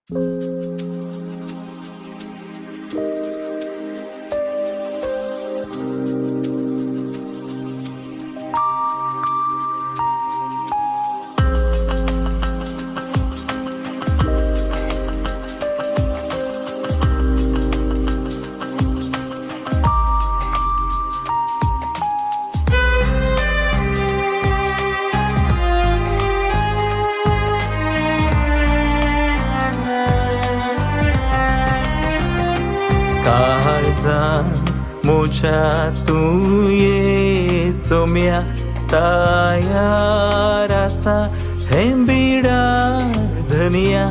काळजांत म्हज्या तूं ये सोम्या तयार आसा हें बिडार धनया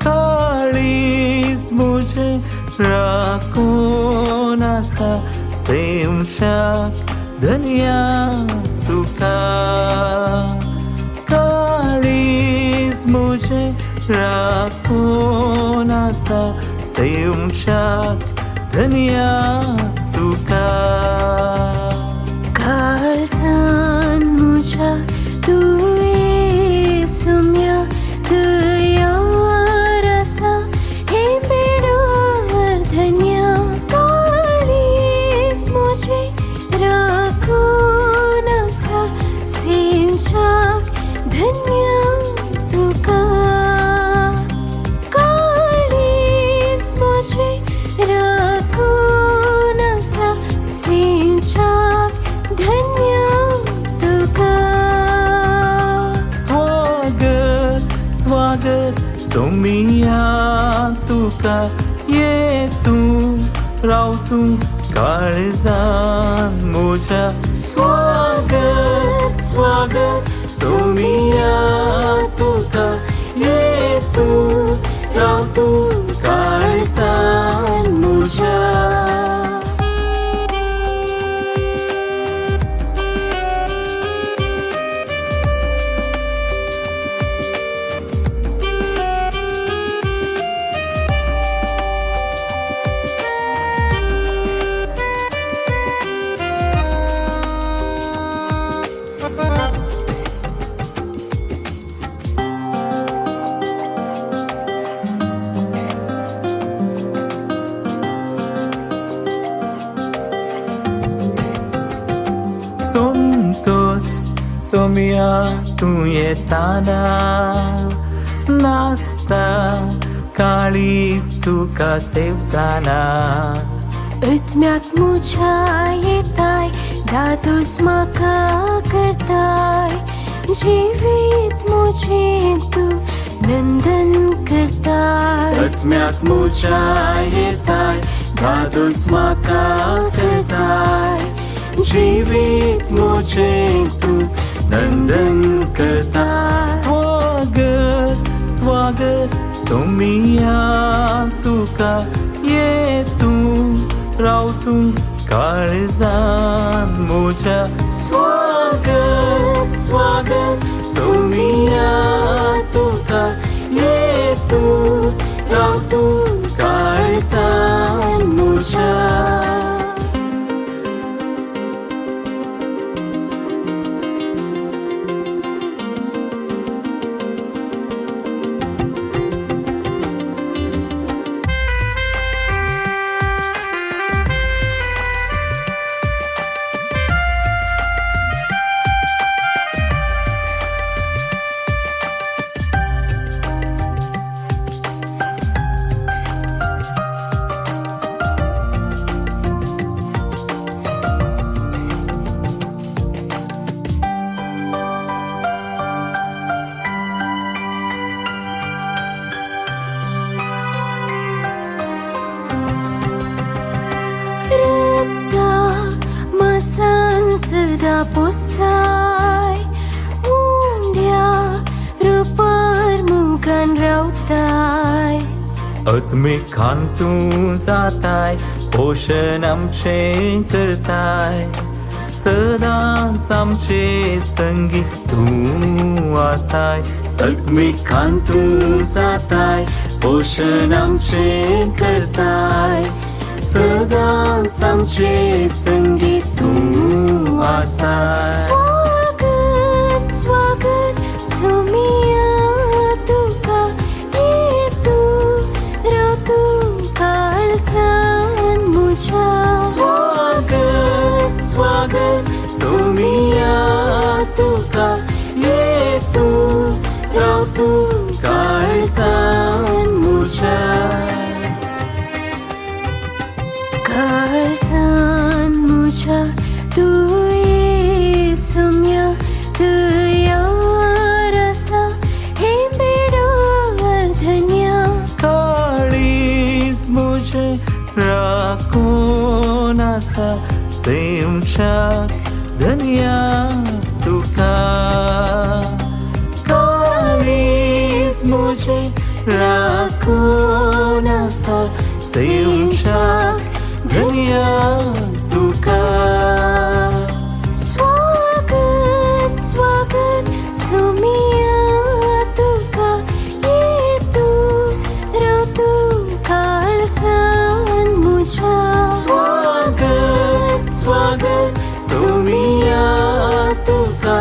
काळीज म्हजें राखून आसा सेमच्याक धनया तुका काळीज म्हजें राखून आसा सेमच्याक धनया तुका. काळजान म्हज्या तूं ये सोम्या तयार आसा हें बिडार धन्या काळीज म्हजें राखून आसा सेमच्याक धन्या तुका काळीज म्हजें राखून आसा सेमच्याक धन्य तुका. स्वागत स्वागत सोमिया तुका ये तूं राव तूं काळजान म्हज्या स्वागत स्वागत सोमिया तुका ये तूं राव तूं काळजान म्हज्या. संतोष सोम्या तूं येताना नाचता काळीज तुका सेवताना. आत्म्याक म्हज्या येताय दादोस म्हाका करताय जिवीत म्हजें तूं नंदन करताय. आत्म्याक म्हज्या येताय दादोस म्हाका करताय जिवीत म्हजें तूं नंदन करताय. स्वागत स्वागत सोमिया तुका ये तूं राव तूं काळजान म्हज्या स्वागत स्वागत सोमिया तुका ये तूं राव तूं काळजान म्हज्या. रक्ता मासान सदां पोसताय उंड्या रुपार मुखान रावताय. आत्मिकान तूं जाताय पोशण आमचें करताय सदांच आमचे संगी तूं आसाय. आत्मिकान तूं जाताय पोशण आमचें करताय सदांच आमचे संगी तूं आसाय. स्वागत स्वागत सोमिया तुका ये तूं राखून आसा सैमच्या धनया तुका. काळीज म्हजें राखून आसा सैमच्या धनया तुका. स्वागत स्वागत सुमिया तुका, ये तू राव तूं काळसान म्हज्या. स्वागत स्वागत सुमिया तुका,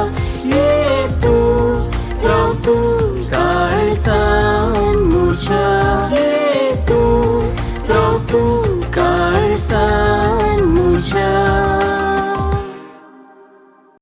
ये तूं राव तूं काळसान म्हज्या. ये तूं राव तूं काळसान.